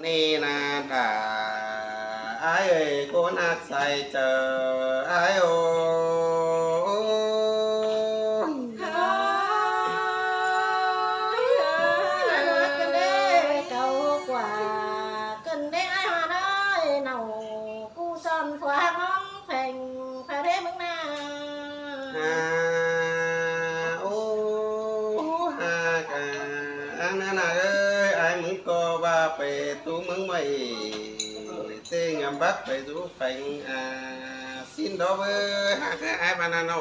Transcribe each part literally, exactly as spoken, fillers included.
ꞌnị ꞌna đa ải ơi, ꞌcốn ꞌhặc sai chaư ải ơi. Ơi, ơi, ơi, ꞌcốn đé cáu ꞌquá, ꞌcốn đé ải ꞌhọt ơi, ꞌnặn ꞌcú son phua ꞌhặc ꞌnóng pheng, phua đé ꞌmứng ꞌna. À, ô, ꞌhặc à, ꞌnặn ꞌna ơi, ải ꞌmứng ꞌcọ ꞌva pay tú ꞌmứng ꞌmạy, ꞌtếng ꞌnhăm bắc pay dú pheng, à, ꞌsịn đó ꞌvới, ꞌhặc à, ải ꞌva ꞌnặn ꞌnọ.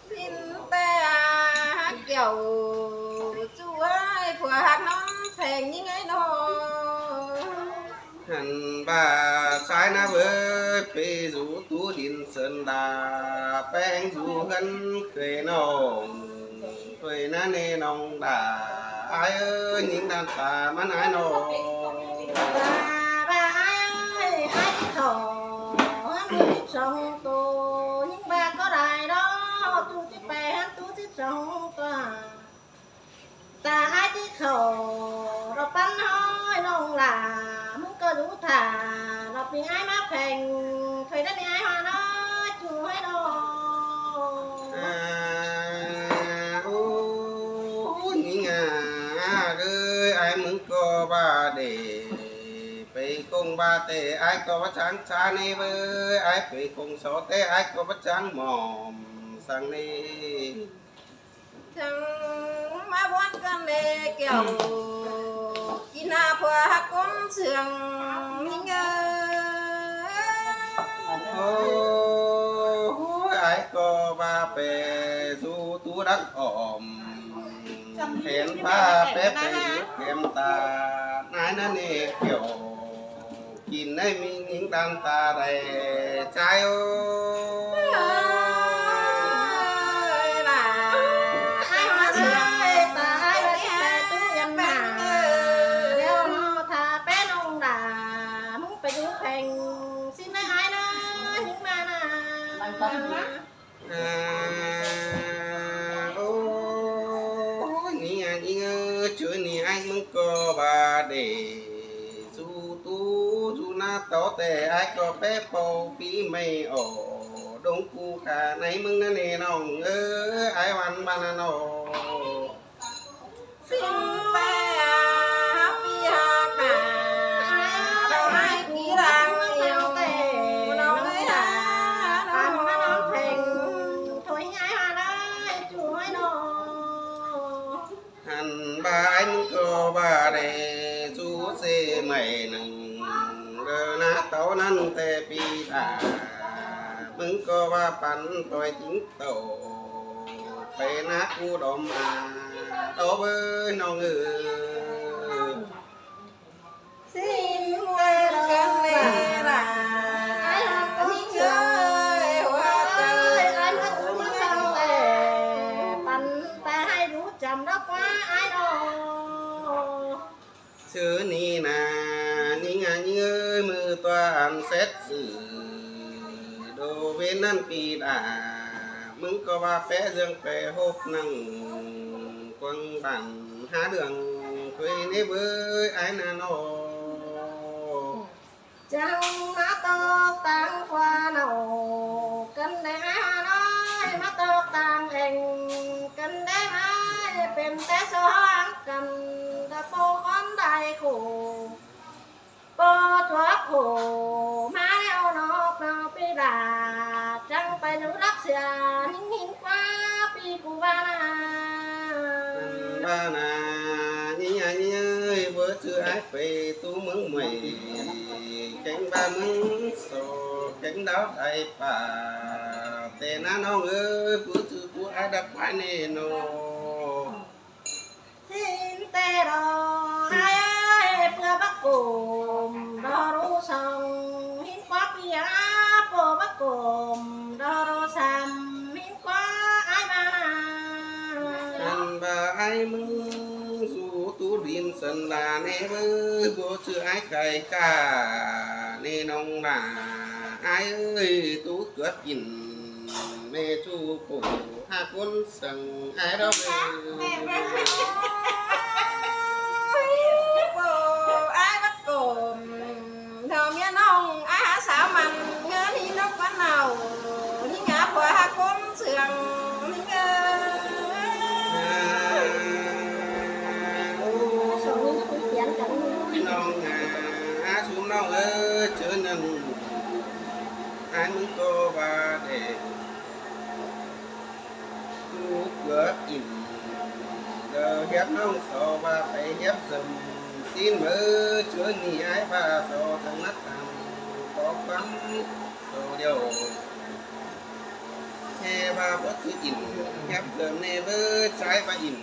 ꞌSịn ꞌtẹ, à, ꞌhặc kiẻo, ꞌchu ải, phua ꞌhặc ꞌnóng pheng ꞌnhính ải ꞌnọ. Hăn ꞌva sai ꞌna ꞌvới, pay dú tú đin sơn đa, pheng dú ꞌhướn khơi ꞌnọng, khơi ꞌna ꞌnị ꞌnọng đa, ải ơi, ꞌnhính ꞌtan ta ꞌmắn ải ꞌnọ. ꞌVa, ꞌva ải ơi, ải ꞌchí khảu ꞌhướn tú síp song tô, ꞌnhính ꞌva ꞌcọ đảy đó, ꞌchu ꞌchí pay ꞌhướn tú síp song tô. Ta ải ꞌchí khảu, ꞌlọ ꞌpắn ꞌhọi ꞌnọng lả, ꞌmứng ꞌcọ dú thả, ꞌlọ pi ải ꞌmá pheng, khơi ꞌnặn ꞌnị ải ꞌhọt ꞌnọ, ꞌchu ải ꞌnọ. À, ô, ꞌnhính à, ꞌới, ải ꞌmứng ꞌcọ ꞌva đảy pay ꞌcóng ꞌva ꞌtẹ, ải ꞌcọ báu chắng ꞌchá ꞌnị ꞌvới, ải pay ꞌcóng so ꞌtẹ, ải ꞌcọ báu chắng mỏm săng ꞌnị. Chắng ꞌmá bón ꞌcốn đé kiẻo, kin ꞌna phua ꞌcốn sương ꞌnhính ơi. Ô, ải ꞌcọ ꞌva pay dú tú đắc ỏm, phén ꞌva pay pay dú phén ta, ꞌnái ꞌnặn ꞌnị kiẻo. Kin ꞌnị ꞌmí ꞌnhính ꞌtan ta đảy, ꞌchái ơi. Ơi, ꞌva ải ꞌhọt ơi, ta ải ꞌva ꞌchí pay tú ꞌnhăm ꞌna. ꞌLẹo ꞌnọ ta pay ꞌnọng đa, ꞌmứng pay dú pheng, ꞌsịn ꞌnị ải ꞌna, ꞌnhính ꞌva ꞌna. À, ô, ꞌnị à, ꞌnhính ơi, ꞌchu ꞌnị ải ꞌmứng ꞌcọ ꞌva đảy dú tú dú ꞌna tó ꞌtẹ, ải ꞌcọ pay pau pi ꞌmạy ổ, đông ꞌcú khả ꞌnị ꞌmứng ꞌnặn ꞌnị ꞌnọng ới, ải ꞌva ꞌva ꞌnặn ꞌnọ. ꞌSịn ꞌtẹ, à, ꞌpi ꞌhặc à, ꞌvạy ꞌhại ꞌpi đang ꞌlẹo, ꞌnọng ới à, ꞌnọng ꞌmá ꞌnọng pheng, thôi ải ꞌhọt ơi, ꞌchu ải ꞌnọ. Hăn ꞌva ải ꞌmứng ꞌcọ ꞌva đảy dú ꞌsê ꞌmạy ꞌnưng, đơ ꞌna tó ꞌnặn ꞌtẹ ꞌpi ta, ꞌmứng ꞌcọ ꞌva păn ꞌtoi chính tảu, pay ꞌna ꞌcú đom à, tó ꞌvới ꞌnọng ới. ꞌSịn ꞌtẹ đo ꞌva, ải ꞌhọt ꞌnhính ơi, ꞌhuôm ꞌtẹ, ải ꞌmá ꞌcú ꞌmá song ꞌtẹ, păn ꞌtẹ ải dú chăm đắc ꞌquá ải ꞌnọ. ꞌChớ ꞌnị ꞌna, ꞌnhính à ꞌnhính ơi, ꞌmự ꞌtọa ăn sét sư, đô ꞌvến ꞌnặn ꞌpi đa, ꞌmứng ꞌcọ ꞌva pé ꞌdương pé hốp ꞌnăng quăng bản há ꞌlương, quay ꞌnị ꞌvới ải ꞌnặn ꞌnọ. Chắng ꞌmá tốc tang phua ꞌnọng, ꞌcốn đé ải ꞌhọt ơi, ꞌmá tốc tang eng, ꞌcốn đé ải pên té so ꞌháng căn, đa ꞌpộ khón đảy khổ, ꞌpộ chuốp khổ, ꞌmá ꞌlẹo ꞌnọ ꞌnọng ꞌpi đa, chắng pay dú đắc sia, ꞌnhính ꞌnhính ꞌquá ꞌpi ꞌcú ꞌva ꞌna. ꞌVa ꞌna, ꞌnhính à ꞌnhính ơi, báu ꞌchư ải pay tú ꞌmướng ꞌmạy, kéng ꞌva ꞌmướng so, kéng đáo đảy pả, ꞌtẹ ꞌna ꞌnọng ới, báu ꞌchư ꞌpộ ải đắc ꞌquá ꞌnị ꞌnọ. ꞌSịn ꞌtẹ đo ải ới, ꞌpưa bắc cốm đo đu song, ꞌhính ꞌquá ꞌpi à, ꞌpưa bắc cốm đo đu sam, ꞌhính ꞌquá ải ꞌva ꞌna. Ăn ꞌva ải ꞌmứng dú tú đin sơn đa ꞌnị ꞌvới, báu ꞌchư ải khay cả ꞌnị ꞌnọng đa. Ải ới, tú cướp kin ꞌmẹ ꞌchu phủ, hák ꞌcốn săng ải đo ꞌvới. ꞌNọng ới, ꞌchớ ꞌnặn ái ꞌmứng ꞌcọ ꞌva đảy ꞌlụk ꞌcứa ỉn, đaư hiếp ꞌnọng so ꞌva pay hiếp dơm ꞌsịn ꞌmớ. ꞌChớ ꞌnị ái ꞌva so thăng nắc tăm có ꞌquám so điêu ꞌhê ꞌva báu ꞌchư ỉn hiếp dơm ꞌnê ꞌmớ. Chái ꞌva ỉn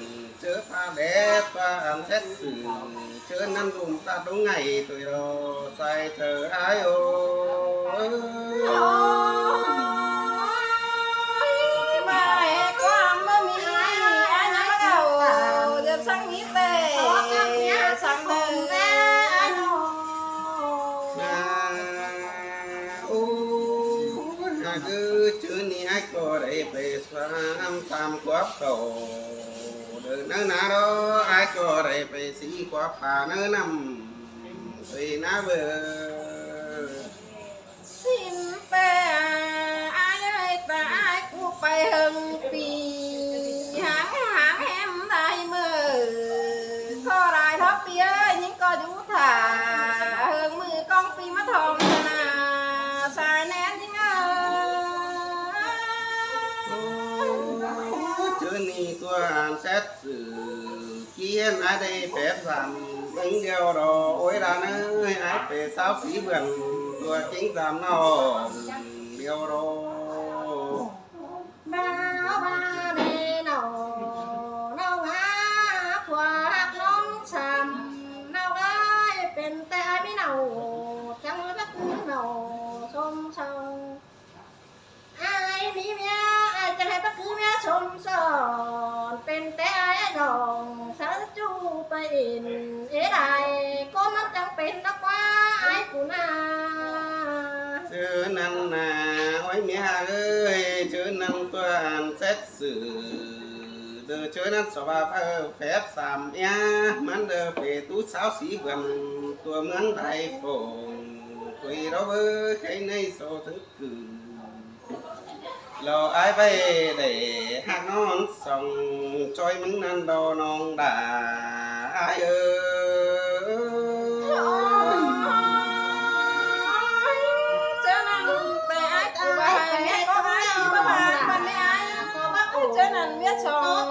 ꞌchớ pha đét ꞌva ăn sét sửn, ꞌchớ ꞌnặn ꞌlum ꞌtạk ꞌlống ngày ꞌtoi ꞌló sai thở ái ơi. ꞌNa, ô, ꞌnọng ới, ꞌchớ ꞌnị ái ꞌcọ đảy pay sam, sam ꞌquám khảu, đaư ꞌnớ ꞌna ꞌló, ái ꞌcọ đảy pay sí ꞌquám pha ꞌnớ ꞌnặm ꞌtoi ꞌna báu. ꞌSịn ꞌpẹ ái ới, ta ái ꞌcọ pay hơng pi, háng háng ꞌhém lai ꞌmự, ꞌcọ lai thóp pi ới, ꞌnhính ꞌcọ dú thả hơng ꞌmự ꞌcóng pi ꞌmá thom ꞌtá ꞌna, sai ꞌnén ꞌnhính ới. ꞌChớ ꞌnị ꞌtưa ăn sét sửn ꞌkiến ái đảy phép dăm ꞌmứng điêu ꞌló, ối đa ꞌnớ, ái pay sáo sí bươn ꞌtưa ꞌchính dăm ꞌnọng điêu ꞌló. Báu ꞌva đé ꞌnọng, ꞌnọng ꞌhặc ꞌnọng sam, ꞌnọng ới, pên té ái ꞌmí ꞌnọng, chắng báu ꞌcứ ꞌnọng sôm son. Ái ꞌmí ꞌmía, ái chắng ꞌhặc báu ꞌcứ ꞌmía sôm son, pên té ái ꞌnọng sáư ꞌchu pay ỉn, ế lai, ꞌcốn ꞌmắn chắng pên ꞌnớ ꞌquá ái ꞌcọ ꞌna. ꞌChớ ꞌnặn ꞌna, ối ꞌmía ꞌhặc ới, ꞌchớ ꞌnặn ꞌtưa ăn sét sửn, đaư ꞌchớ ꞌnặn so ꞌva pay phép sam ꞌmía, ꞌmắn đaư pay tú sáo sí bươn ꞌtưa ꞌmướng lai phông, ꞌtoi ꞌló báu khay ꞌnị so thắng cử. ꞌLó ái ꞌvạy đảy ꞌhặc ꞌnọng song ꞌchoi ꞌmứng ꞌnặn ꞌló ꞌnọng đa ái ới. ꞌChớ ꞌnặn pay ái ꞌcọ ꞌva ꞌmía ꞌcọ ái ꞌchí báu ꞌva ꞌmắn ꞌmí ái. ꞌChớ ꞌnặn ꞌmía song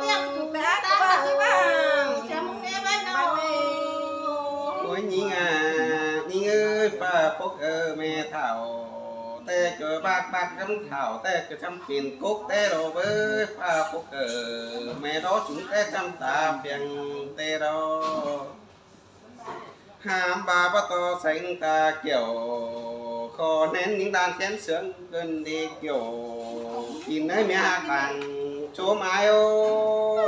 pay ái ꞌcọ ꞌva ꞌchí báu ꞌva. Ôi ꞌnhính à, ꞌnhính ới, ꞌpá phốc ơ ꞌme thảu té ꞌcọ bác bác cắm thảu té ꞌcọ chăm pên cốc té ꞌló báu, ꞌpá phốc ơ ꞌme đó chúng té chăm ta piêng té đó. Hám ba bá to sánh ta kiểu kho nén những đàn chén sướng cơn đi kiểu kín đấy mẹ hàng bằng chốm ái ô.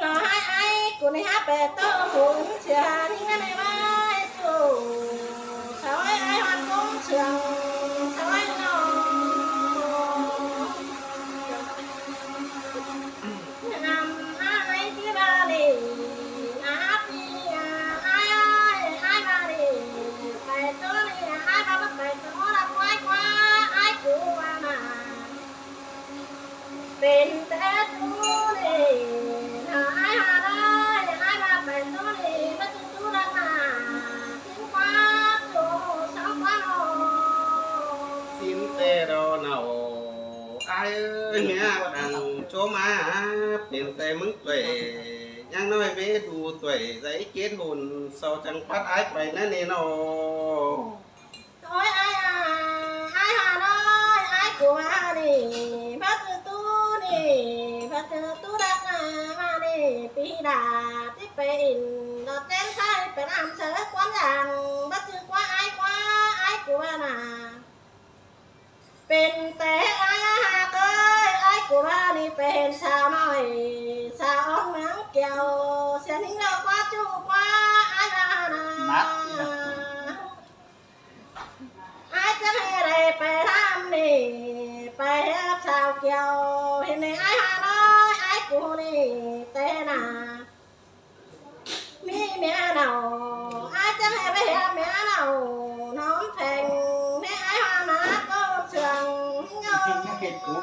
Lo hái ái ꞌcọ ꞌnị hák pẹ ꞌtố phủ sia ꞌnị ꞌnặn ꞌnị ꞌva ꞌchu. Sau ái ái hoan ꞌcốn sương, sau ái ꞌnọ. Năm ái ái tí ba đi, áp đi, ái ái ái ba đi, pay ꞌtố đi, ái ba bắt pay ꞌtố là quái quá, ái ꞌcọ ꞌva mà. Pên té ꞌtố ꞌnị, nả ái ha ꞌlới, ái ba pên ꞌtố ꞌnị, báu ꞌchư ꞌtố đắc nả, sính ꞌquá ꞌchu, sáo ꞌquá ꞌnọ. Sính té ꞌló ꞌnọ, ái ới, ꞌmía đang chốm ái hả, pên té ꞌmứng tuổi, ꞌnhắng ꞌnọi bế đu tuổi, giấy kết hôn, sau chắng pắt ái pay ꞌnớ ꞌnị ꞌnọ. Ôi ái à, ái ha ꞌlới, ái ꞌcọ ꞌva ꞌnị, báu ꞌchư ꞌtố ꞌnị, báu ꞌchư ꞌtố đắc nả ꞌva ꞌnị, pi đa tí pay ỉn, đọt chén ꞌsái pay năm sớ ꞌquám dang, báu ꞌchư ꞌquá ái ꞌquá, ái ꞌcọ ꞌva nả. Pên té ái ha ꞌlới, ái ꞌcọ ꞌva ꞌnị pên sau ꞌnọi, sau ón ꞌmướng Kiêu, sia ꞌnhính ꞌló ꞌquá ꞌchu ꞌquá, ái ꞌva nả. Ái chắng hê đảy pay ꞌlắm ꞌnị, pay hiếp sau Kiêu, hên ꞌnị ái ha ꞌlới, ái ꞌcọ ꞌnị té nả. ꞌMí ꞌmía ꞌnọ, ái chắng hê pay hiếp ꞌmía ꞌnọ, nóm pheng, ꞌnị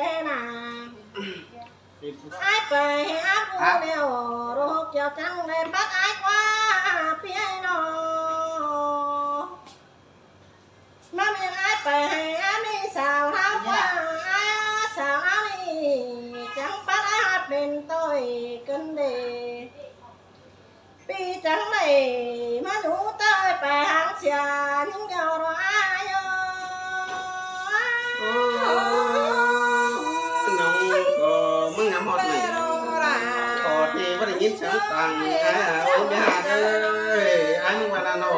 té nả. Ái pay hảư áp ư nẻo, rô kiẻo chắng đảy bắt ái ꞌquá ꞌpi ꞌnị ꞌnọ. ꞌMá ꞌmen ái pay hảư ái ꞌmí sáo ꞌháo ꞌquá, ái sáo ꞌnị chắng bắt ái hảư pên ꞌtội cơn đê. ꞌPi chắng đảy ꞌmá dú ꞌtới pay háng sia ꞌnhính điêu ꞌnọ ái ơ. ꞌNọng ꞌcọ ꞌmá ngắm ꞌhọt ꞌnị. ꞌCọ ꞌti ꞌmá đảy ꞌnghín chắng tẳng ái ơ, ôi ꞌmí ꞌhại ơi, ái ꞌmí ꞌva ꞌnặn ꞌnọ.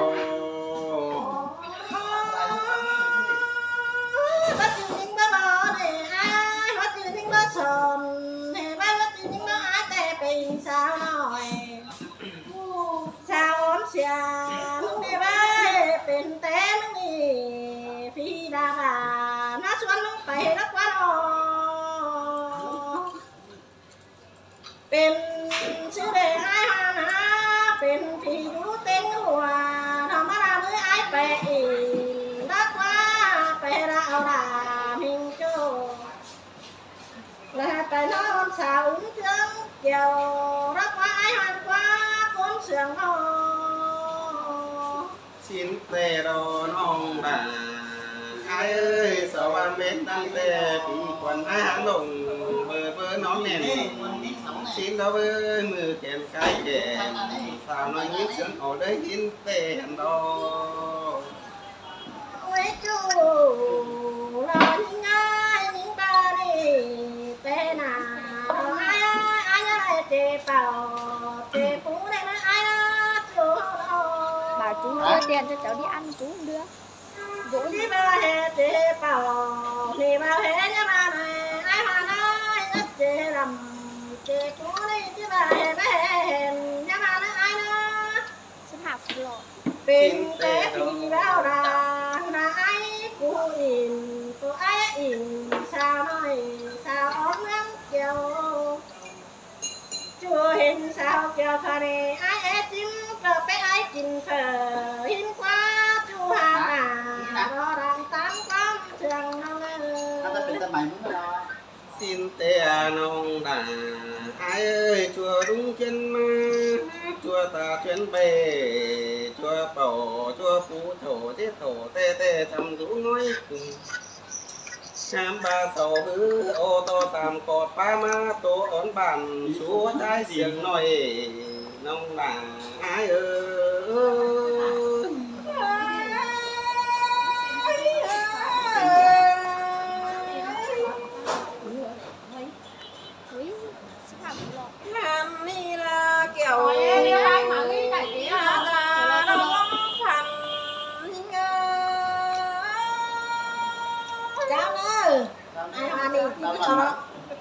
ꞌVa ꞌchư ꞌnhính ꞌva báu đảy ái, ꞌva ꞌchư ꞌnhính ꞌva sỏn, ꞌhế ꞌva ꞌva ꞌchư ꞌnhính ꞌva ái ꞌtẹ pên sáo ꞌnọi. Sáo ón sia, ꞌmứng ꞌnị ꞌva pên té ꞌmứng ꞌnị, phi đa đa, ꞌná suôn ꞌmứng pay ꞌlặc ꞌquá ꞌnọ. Pên ꞌsứ đê ái ꞌhá ná, pên phi dú ꞌtếng ꞌlua, ꞌnọ ꞌmá ꞌna ꞌmứ ái pay ỉn, ꞌlặc ꞌquá pay đa au đa ꞌmính ꞌchớ. ꞌLa pay ꞌnọ ón sáo ứn ꞌchương kiẻo, ꞌlặc ꞌquá ái ꞌhán ꞌquá ꞌcốn sương ꞌnọ. ꞌSịn ꞌtẹ ꞌnọng đa ái ơi, sáo ꞌva mết ꞌnặn ꞌtẹ phi khuôn ái háng lông bơ bơ ꞌnọng nẻn. ꞌSịn đó bơ ꞌmự kẻn cai kẻn, sáo ꞌnọi ꞌnhính sương ổ đới ꞌhịn ꞌtẹ hẳn đó. Ôi ꞌchư, ꞌlo ꞌnhính ái ꞌnhính ꞌva ꞌnị, té nả, ꞌlo ái ái ái ꞌnhá lai ꞌchê pảu, ꞌchê pú đảy ꞌnớ ái ꞌnớ ꞌchư ꞌlo. Bảo chúng đưa tiền cho cháu đi ăn một chút nữa. ꞌNhí ꞌva ꞌhế ꞌchê pảu, ꞌnị ꞌva ꞌhế ꞌnhá ꞌva ꞌnọi, ái ꞌva ꞌnọi, ꞌnhá ꞌchê lăm, ꞌchê pú ꞌnị ꞌchư ꞌva ꞌhế ꞌva ꞌhế hên, ꞌnhá ꞌva ꞌnớ ái ꞌnớ. Sắp hạp lọ. Pên té phi báu đa, ꞌna ái cu ỉn, cu ái ỉn, sáo ꞌnọi, sáo ón ꞌmướng kiẻo. ꞌChua hên sáo kiẻo phả ꞌnị, ái é chim, ꞌcọ pé ái kin phở, ꞌhịn ꞌquá ꞌchu hả nả, ꞌlo đang tán ꞌquám sương ꞌnọng ơi. ꞌSịn té ꞌnọng đa ái ơi, ꞌchua đúng chuyến ꞌmá, ꞌchua ta chuyến bê, ꞌchua pảu, ꞌchua pú chảu ꞌchế tổ ꞌtẹ ꞌtẹ chăm dú ꞌnọi. ꞌHám ꞌva sau ꞌhứ ô tô tam ꞌcọ pá ꞌmá tô ón bản sú ꞌchái siêng ꞌnọi, ꞌnọng đa ái ơi.